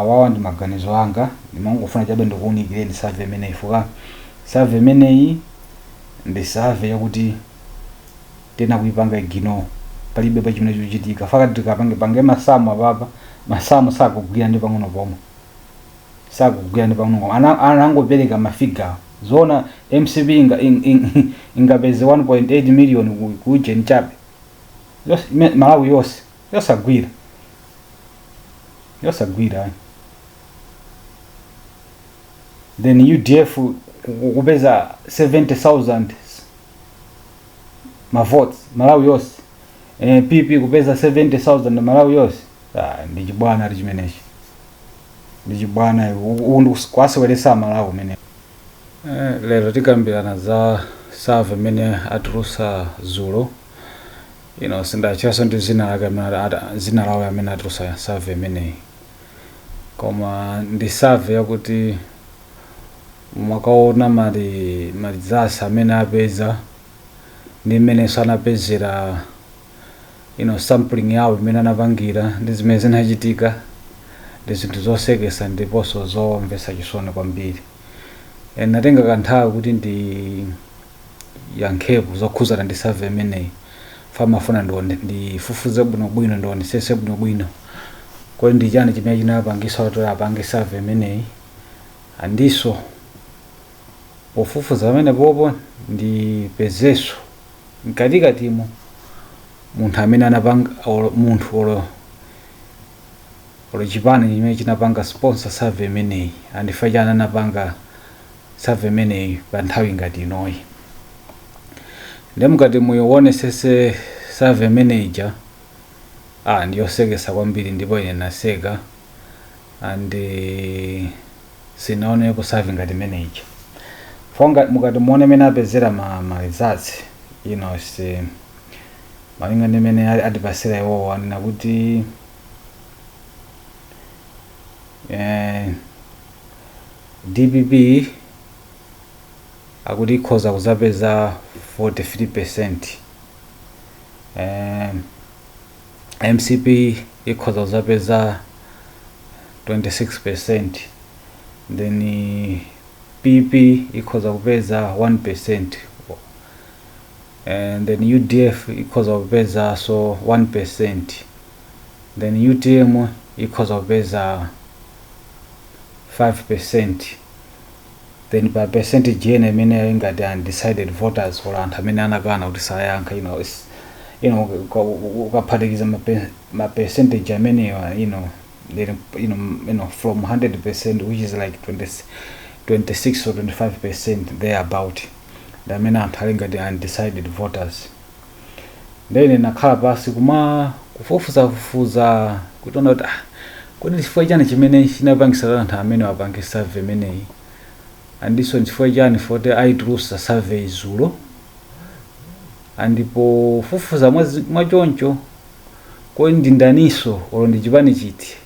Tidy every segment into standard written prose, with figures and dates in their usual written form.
Awawa ndi maganizo anga, ndimangofuna chabe ndikuwunikireni survey imeneyi, fuka survey imeneyi ndi survey yakuti tena kuipanga ignore, palibe pa chimene chikuchitika. Faka tikapange pange masamu apapa, masamu sakugwira ndi pang'ono pomwe, sakugwira ndi pang'ono pomwe. Anangopereka ma figure zoona. MCP ingapeze 1.8 million ku ujeni chabe? Malawi yonse yosagwira, yosagwira ayi. Then UDF kupeza 70,000 ma votes Malawi yonse, PP kupeza 70,000 Malawi yonse. Ah, ndi chibwana ali chimenechi, ndi chibwana. Uku ndi kwaseweretsa Malawi umene. Lero tikambirana za survey imene atulusa zulo. Sindachiranso ndi zina lake amene zina lawo amene atulusa survey imeneyi, koma ndi survey yakuti mwakaona ma results amene apeza ndi mmenenso anapezera, sampling yawo imene anapangira ndi zimene zinachitika, ndi zinthu zosekesa ndiponso zomvetsa chisoni kwambiri. Natenga kanthawi kuti ndi yankhepo zokhuzana ndi survey imeneyi. Famafuna ndifufuze bwinobwino, ndionesese bwinobwino kodi ndi chani chimene chinapangisa kuti apange survey imeneyi, andiso pofufuza pamene popo ndipezeso mkatikatimo munthu amene anapanga, olo munthu olo chipani chimene chinapanga sponsor survey imeneyi, andifa chani anapanga survey imeneyi pa nthawi ngati inoyi. Ndi mukati muionesese survey imeneyi, ah, ndiyosekesa kwambiri, ndipo ine naseka and sinaonepo survey ngati imeneyi. Fonga mukati muone imene apezera ma results, si malinga ndi imene atipasira iwowo, anena kuti DPP akuti ikhoza kuzapeza 43%, MCP ikhoza kuzapeza 26%, then PP ikhoza kupeza 1%, and then UDF ikhoza kupeza so 1%, then UTM ikhoza kupeza 5%, then pa percentage ena imene ali ngati undecided voters or anthu amene anakana kuti sayankha, ukaphatikiza ma percentage amenewa, then from 100%, which is like 20, 26 or 25% thereabout, ndi amene anthu ali ngati undecided voters. Then nakhala pasi kuma kufufuzafufuza kutiona kuti, ah, kodi chifukwa chani chimene chinapangisa anthu amene apange survey imeneyi, andiso chifukwa chani fote aitulusa survey zulo? Andipo fufuza mwachoncho, kodi ndi ndaniso olo ndi chipani chiti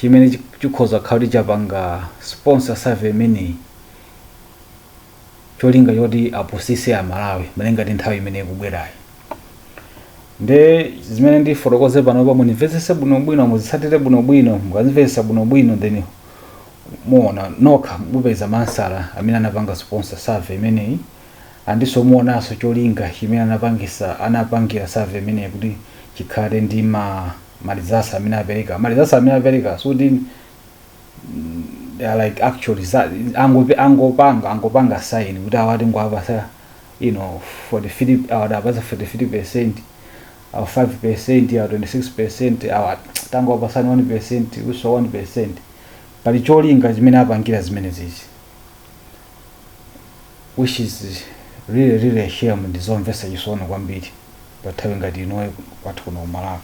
chimene chikhoza kukhala kuti chapanga sponsor survey imeneyi, cholinga choti apusise Amalawi malinga ndi nthawi imene ikubwerayi? Nde zimene ndifotokoze panopa mundimvetsese bwinobwino, muzitsatire bwinobwino. Mukazimvetsa bwinobwino, then muona nokha, mupeza ma answer amene anapanga sponsor survey imeneyi, andiso muonanso cholinga chimene anapangira survey imeneyi kuti chikhale ndi ma results amene apereka. Ma results amene apereka suti they are like actual results. Angopanga sign kuti awati ngwapasa 43, awati apasa 43%, awa 5%, awa 26%, awa tangowapasani 1%, uso 1%. Pali cholinga chimene apangira zimene zizi, which is really really a shame. Ndizomvetsa chisoni kwambiri pa nthawi ngati inoyo kwathu kuno kumalawi.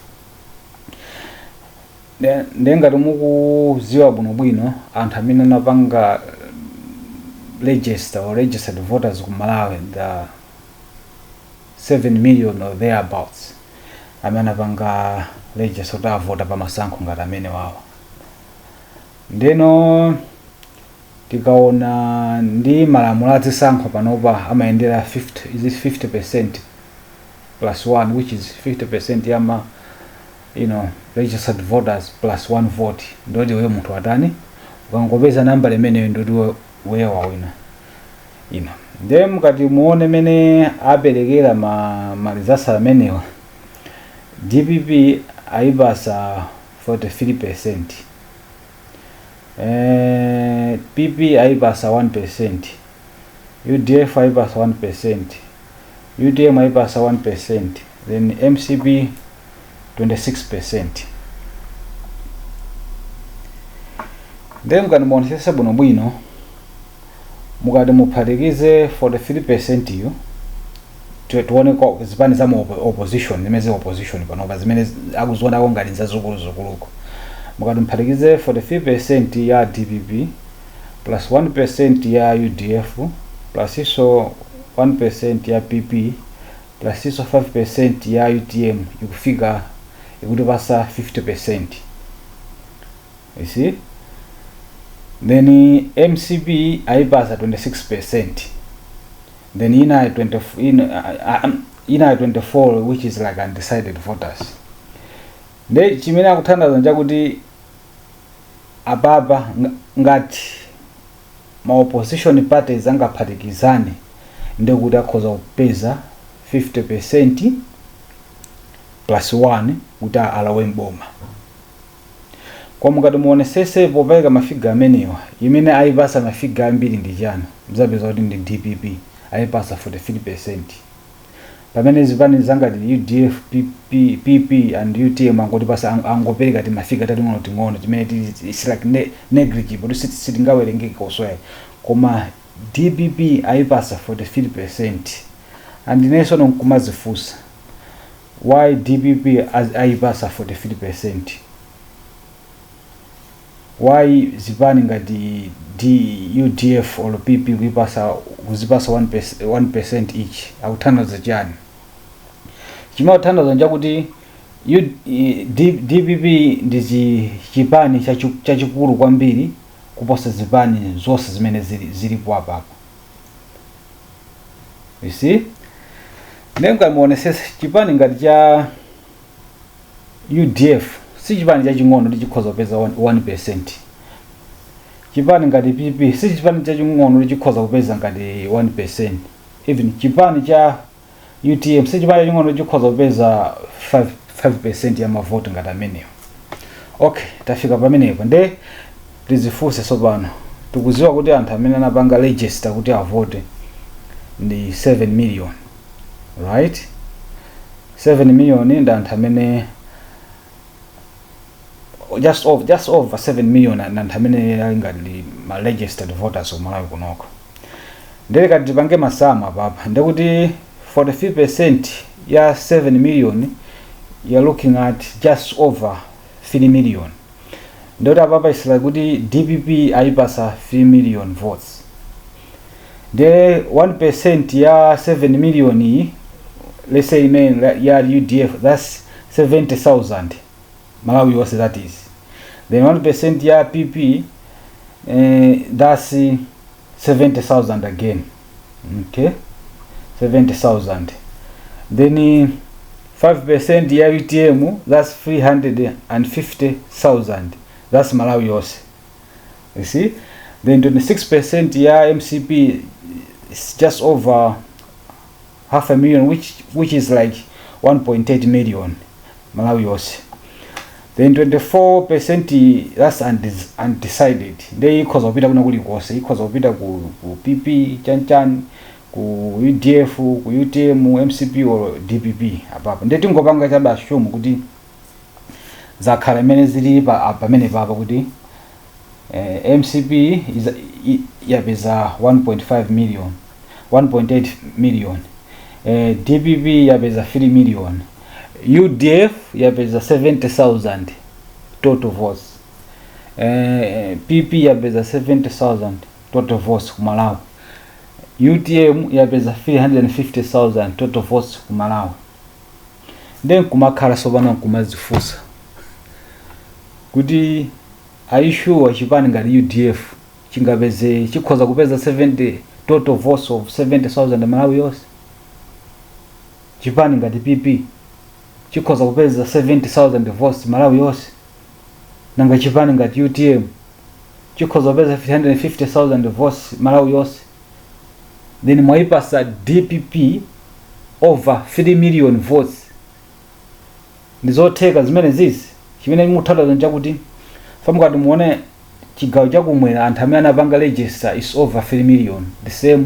Nde ngati mukuziwa bwinobwino, anthu amene anapanga register or registered voters ku Malawi, the 7 million or thereabouts amene anapanga register kuti avota pa masankho ngati amene wawa. Ndeno tikaona ndi malamulo azisankho panopa amayendera 50, is it 50% plus 1, which is 50% yama registered voters plus one vote. Ndoti weyo munthu atani, ukangopeza nambala imeneyo, ndoti weyo wawina ina. Ndiye mukati muone mene aperekera ma results amenewa, DPP ayipasa 43%, PP ayipasa 1%, UDF ayipasa 1%, UTM ayipasa 1%, then MCP 26%. Ndiye mukati muonesese bwinobwino, mukati muphatikize 43% iyo, tione zipani za mu opposition zimene zili opposition panopa, zimene akuzionako ngati nzazikuluzikuluko, mukati muphatikize 43% ya DPP plus 1% ya UDF plus iso 1% ya PP plus iso 5% ya UTM, ikufika ikutipasa 50%, you see. Then MCP ayipasa 26%, then ina 20, ina 24, which is like undecided voters. Nde chimene akuthandiza nchakuti apapa ngati ma opposition parties angaphatikizane, ndekuti akhoza kupeza 50% plus 1 kuti alowe mboma. Koma mukati muonesese, popereka ma figure amenewa, imene ayipasa ma figure ambiri ndi chani? Muzapeza kuti ndi DPP, ayipasa 43%, pamene zipani zangati UDF, PP, PP and UTM angotipasa angopereka ti ma figure tating'ono ting'ono timene it's like negligible, sitingawerengeke koswera. Koma DPP ayipasa 43%. And inenso nkumazifunsa, why DPP ayipasa 43%? Why zipani ngati UDF or PP kuipasa kuzipasa 1% each? Akuthandiza chani? Chimakuthandiza nchakuti DPP ndi chipani chachikulu kwambiri kuposa zipani zonse zimene zilipo apapa, you see. Ndiye muonesese, chipani ngati cha UDF si chipani chaching'ono ndi chikhoza kupeza 1%. Chipani ngati PP si chipani chaching'ono ndi chikhoza kupeza ngati 1%. Even chipani cha UTM si chipani chaching'ono ndi chikhoza kupeza 5% ya mavoti ngati amenewo. Okay, tafika pamenepo. Nde tizifunse tsopano, tikuziwa kuti anthu amene anapanga register kuti avote ndi 7 million, right? 7 million ndi anthu amene just over 7 million ndi anthu amene ali ngati ma registered voters kumalawi kunoko. Ndiye kati tipange masamu apapa, ndekuti 43% ya 7 million, you're looking at just over 3 million. Ndikuti apapa it's like kuti DPP ayipasa 3 million votes. Ndiye 1% ya 7 million iyi, let's say imene ya UDF, that's 70,000, Malawi yonse that is. Then 1% ya PP, that's 70,000 again, okay, 70,000. Then 5% ya UTM, that's 350,000, that's Malawi yonse, you see. Then 26% ya MCP is just over half a million, which is like 1.8 million, Malawi yonse. Then 24%, that's undecided. Ndiye ikhoza kupita kuna kulikonse, ikhoza kupita ku PP chanchan, ku UDF, ku UTM, MCP or DPP apapo. Ndiye tingopanga chabe assume kuti zakhala imene zili pamene papa, kuti MCP yapeza 1.5 million, 1.8 million, DPP yapeza 3 million, UDF yapeza 70,000 total votes, PP yapeza 70,000 total votes ku Malawi, UTM yapeza 350,000 total votes ku Malawi. Then kumakhala sopano nkumazifunsa kuti, are you sure chipani ngati UDF chingapeze, chikhoza kupeza 70 total votes of 70,000 Malawi yonse? Chipani ngati PP Chikhoza kupeza 70,000 votes Malawi yonse? Nanga chipani ngati UTM chikhoza kupeza 350,000 votes Malawi yonse? Then mwayipasa DPP over 3 million votes. Ndizotheka zimene zizi? Chimene muthandiza nchakuti famukati muone chigawo chakumwera, anthu amene anapanga register is over 3 million. The same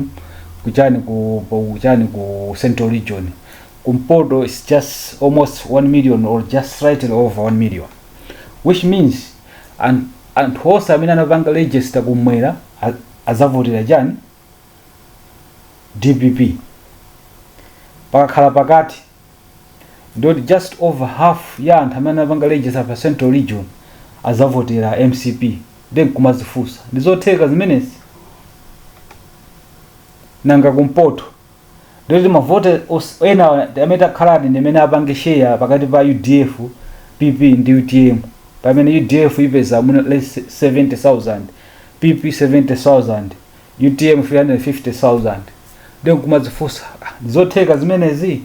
kuchani, ku kuchani, ku Central Region. Kumpoto is just almost 1 million or just slightly over 1 million, which means anthu onse amene anapanga register kumwera azavotera chani? DPP. Pakakhala pakati, ndoti just over half ya anthu amene anapanga register pa Central Region azavotera MCP. Then kumazifunsa, ndizotheka zimenezi? Nanga kumpoto, ndoti mavote ena amene takhaladi ndi amene apange share pakati pa UDF, PP ndi UTM, pamene UDF ipeza mwina, let's say, 70,000, PP 70,000, UTM 350,000. Then kumazifunsa, ah, ndizotheka zimenezi?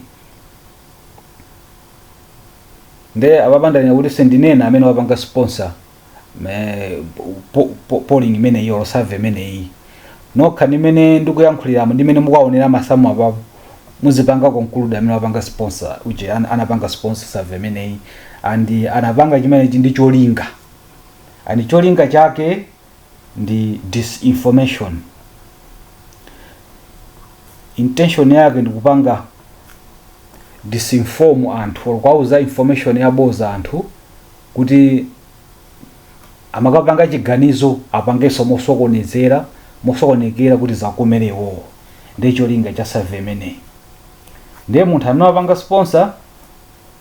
Nde apapandanya kuti sindinena amene wapanga sponsor polling imeneyi or survey imeneyi. Nokha ndimene ndikuyankhuliramo, ndimene mukuwaonera masamu apapo, muzipanga conclude amene wapanga sponsor uje, anapanga sponsor survey imeneyi, and anapanga chimenechi ndi cholinga, and cholinga chake ndi disinformation. Intention yake ndi kupanga disinform anthu or kuwauza information yaboza anthu kuti amakapanga chiganizo apangenso mosokonezera, mosokonekera, kuti zakomerewo. Ndi cholinga cha survey imeneyi. Ndiye munthu amene wapanga sponsor,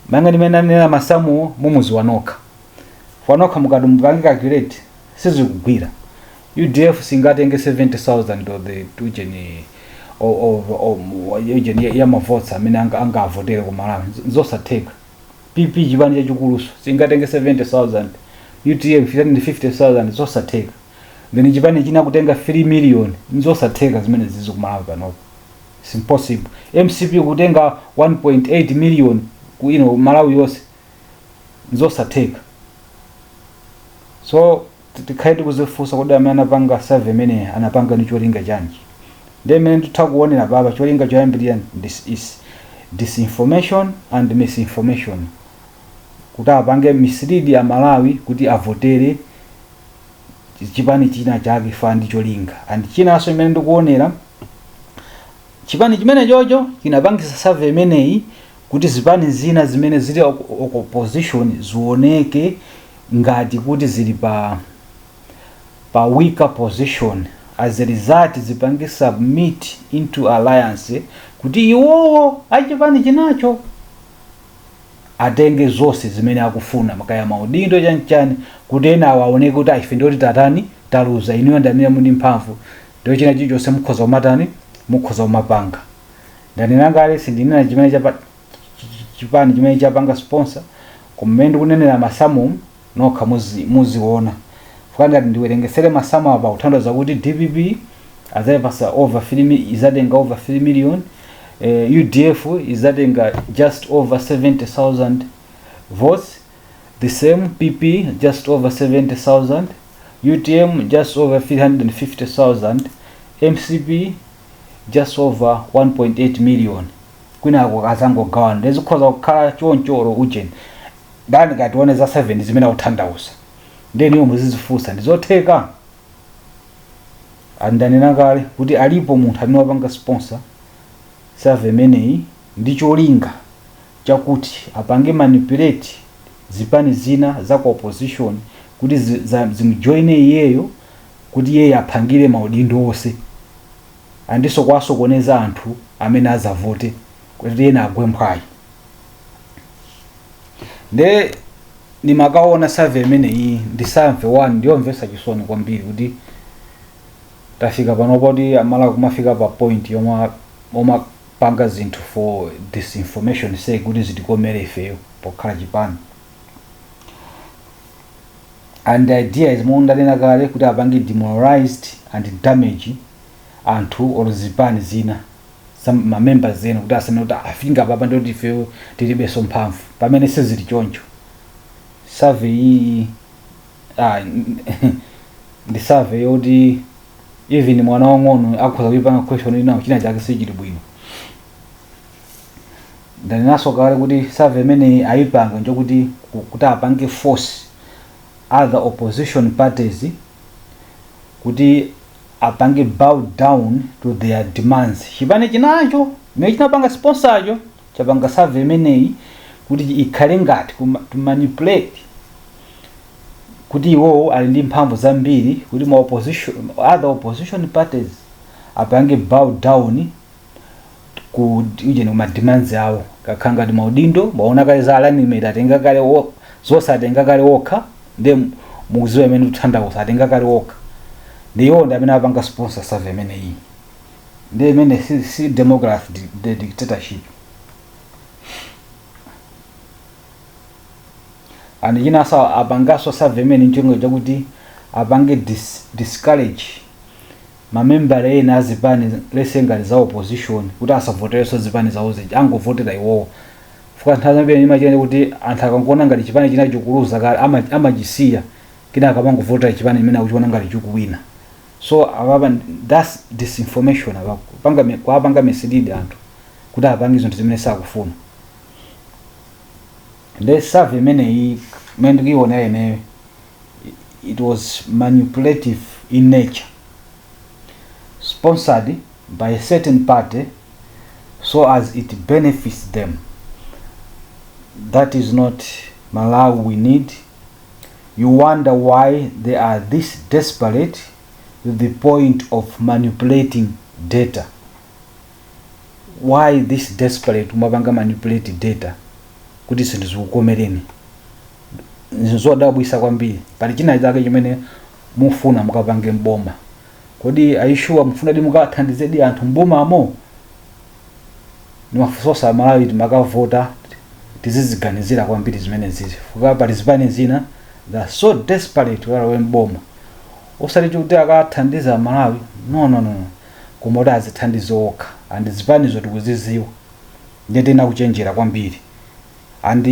manga ndimene anena masamuwo, mumuziwa nokha fanokha. Mukati mupange calculate, sizikugwira. UDF singatenge 70,000 of the ujeni ujeni ya mavotes amene angavotere ku Malawi, zosatheka. PP, chipani chachikuluso, singatenge 70,000. UTM 350,000, zosatheka. Then chipani china kutenga 3 million, nzosatheka zimene zizi ku Malawi panopo. It's impossible. MCP kutenga 1.8 million ku Malawi yonse, nzosatheka. So tikhale tikuzifunsa, kodi amene anapanga survey imeneyi anapanga ndi cholinga chanji? Ndi imene nditha kuonera papa, cholinga choyambirira this is disinformation and misinformation, kuti apange mislead a Malawi kuti avotere chipani china chake fa ndi cholinga. And chinanso imene ndikuonera, chipani chimene chocho chinapangisa survey imeneyi kuti zipani zina zimene zili opposition zioneke ngati kuti zili pa weaker position. As a result, zipange submit into alliance kuti iwowo achipani chinacho atenge zonse zimene akufuna, makaya maudindo, chanichani, kuti ena awo aoneke kuti ife ndoti tatani, taluza, inuyo ndi amene muli mphamvu, ndiyo china chilichonse mukhoza kumatani, mukhoza kumapanga. Ndanena kale, sindinena chimene chapa chipani chimene chapanga sponsor. Kumene ndikunenera masamu, nokha muziona. Fuka ngati ndiwerengesere masamu apa, kutanthauza kuti DPP azayipasa over 3 izatenga over 3 million, UDF izatenga just over 70,000 votes, the same PP just over 70,000, UTM just over 350,000, MCP just over 1.8 million. Kwinako azangogawana. Ndizikhoza kukhala choncho olo ujeni ndani katione za 7 zimene akutanthauza. Ndeniyo muzizifunsa, ndizotheka? Andanena kale kuti alipo munthu amene wapanga sponsor survey imeneyi ndi cholinga chakuti apange manipulate zipani zina za ku opposition kuti zimujoine iyeyo, kuti iyeyo aphangire maudindo onse, andinso kwasokoneza anthu amene azavote kuti ena agwe mphwayi. Nde ndimakaona survey imeneyi, ndi survey one ndiyomvetsa chisoni kwambiri kuti tafika panopo kuti Amalawi kumafika pa point yomwe omapanga zinthu for disinformation sake, kuti zitikomere ifeyo pokhala chipani. And the idea is, monga ndanena kale, kuti apange demoralized and damage anthu or zipani zina. Some ma members ena kuti asanene kuti afinga papa ndoti ife tilibenso mphamvu, pamene sizili choncho. Survey iyi, ah, ndi survey yoti even mwana wang'ono akhoza kuipanga question ina, china chake sichili bwino. Ndanenaso kale kuti survey imeneyi ayipanga njokuti kuti apange force other opposition parties kuti apange bow down to their demands. Chipani chinacho chimene chinapanga sponsorcho chapanga survey imeneyi kuti ikhale ngati to manipulate kuti iwowo ali ndi mphamvu zambiri, kuti ma opposition, other opposition parties apange bow down ku ujeni, kuma demands awo, kakhala ngati maudindo. Maona kale za running mate, atenga kale zonse, atenga kale okha. Ndi mukuziwa imene kutanthauza, atenga kale okha. Ndi iwo ndi amene apanga sponsor survey imeneyi. Ndi imene si democracy, the dictatorship. And chinanso, apangaso survey imene nchongo chakuti apange discourage mamembala ena azipani lese ngati za opposition kuti asavoterenso zipani zawo zija, angovotera iwowo. Fuka nthawi zambiri imachita kuti anthu akangoona ngati chipani china chikuluza kale, amachisiya, kenaka amangovotera chipani chimene akuchiona ngati chikuwina. So apapa that's disinformation. Apa kupanga kuwapanga mislead anthu kuti apange zinthu zimene sakufuna. Ndi survey imeneyi imene ndikuiona ineyo, it was manipulative in nature, sponsored by a certain party so as it benefits them. That is not Malawi we need. You wonder why they are this desperate to the point of manipulating data. Why this desperate kumapanga manipulate data kuti zinthu zikukomereni? Zodabwisa kwambiri. Pali china chake chimene mufuna mukapange mboma. Kodi aishuwa mufuna di mukathandizedi anthu mbomamo? Nimafunsosa Malawi timakavota tiziziganizira kwambiri zimene zizi, fuka pali zipani zina they are so desperate kukalowe mboma, osati kuti akathandiza Malawi, no, no, no, no, koma kuti azithandize okha. And zipanizo tikuziziwa, ndiye tena kuchenjera kwambiri. And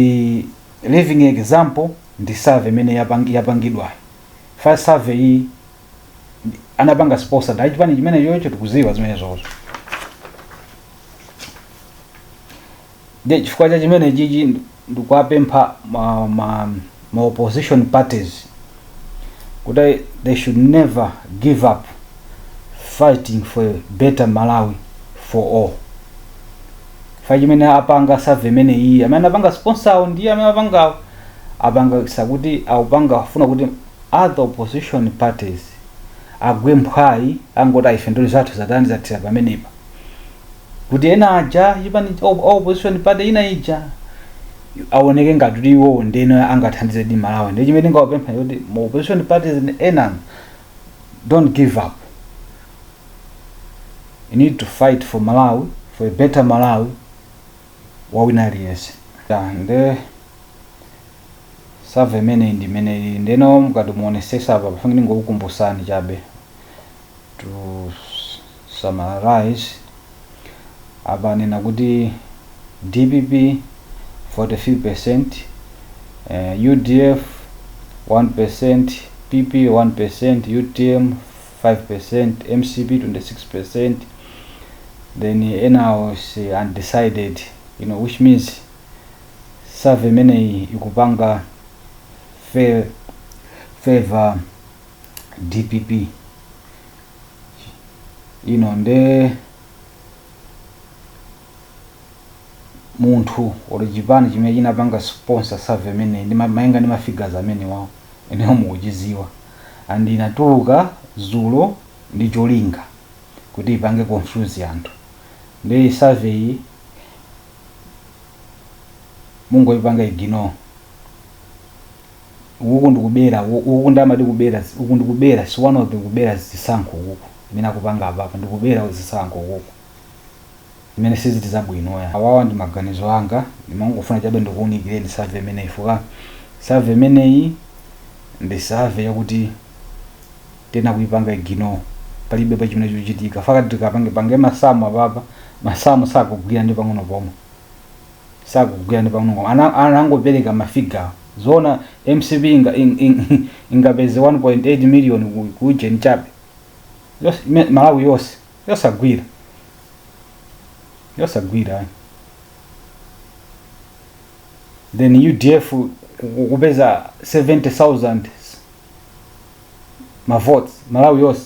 living example ndi survey imene yapangidwayi. Fa survey iyi anapanga sponsor ndi chipani chimene chocho, tikuziwa zimene zozo. Ndiye chifukwa cha chimene chichi ndikuwapempha ma opposition parties kuti they should never give up fighting for a better Malawi for all. Fa chimene apanga survey imene iyi, amene apanga sponsor awo ndiye amene apangawo, apanga sakuti akupanga afuna kuti other opposition parties agwe mphwayi, angoti ife ndoli zathu zatani, zathira pamenepa, kuti ena aja chipani opposition party ina ija aoneke ngati kuti iwo ndeno angathandize di Malawi. Ndi chimene ndingawapempha kuti ma opposition parties ena, don't give up. You need to fight for Malawi, for a better Malawi wawina aliyense. Ya, nde survey imene ndi imene ili. Ndeno mukati muonesesa apa, pafunika ndingokukumbusani chabe to summarize. Apa nena kuti DPP 43%, UDF 1%, PP 1%, UTM 5%, MCP 26%, then enawo is undecided, which means survey imeneyi ikupanga favor DPP. Nde munthu olo chipani chimene chinapanga sponsor survey imeneyi ndi malinga ndi ma figures amene wawo ineyo mukuchiziwa, and inatuluka zulo ndi cholinga kuti ipange confuse anthu. Ndi survey mungoyipanga ignore. Uku ndikubera, uku ndamati kubera, uku ndikubera, si one of the kubera zisankho uku imene akupanga apapa, ndikubera zisankho uku imene siziti zabwino ya. Awawa ndi maganizo anga, ndimangofuna chabe ndikuwunikireni survey imeneyi, fuka survey imeneyi ndi survey yakuti tena kuipanga ignore. Palibe pa chimene chikuchitika. Fakati tikapange pange masamu apapa, masamu sakugwira ndi pang'ono pomwe, sakugwira ndi pang'ono pomwe. Anangopereka ma figure. Zoona MCP ingapeze 1.8 million ku ujeni chabe? Malawi yonse yosagwira, yosagwira ayi. Then UDF kupeza 70,000 ma votes Malawi yonse,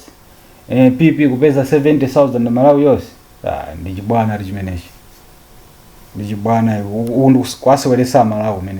PP kupeza 70,000 Malawi yonse. Ah, ndi chibwana ali chimenechi, ndi chibwana. Uku ndi kwaseweretsa Malawi umene.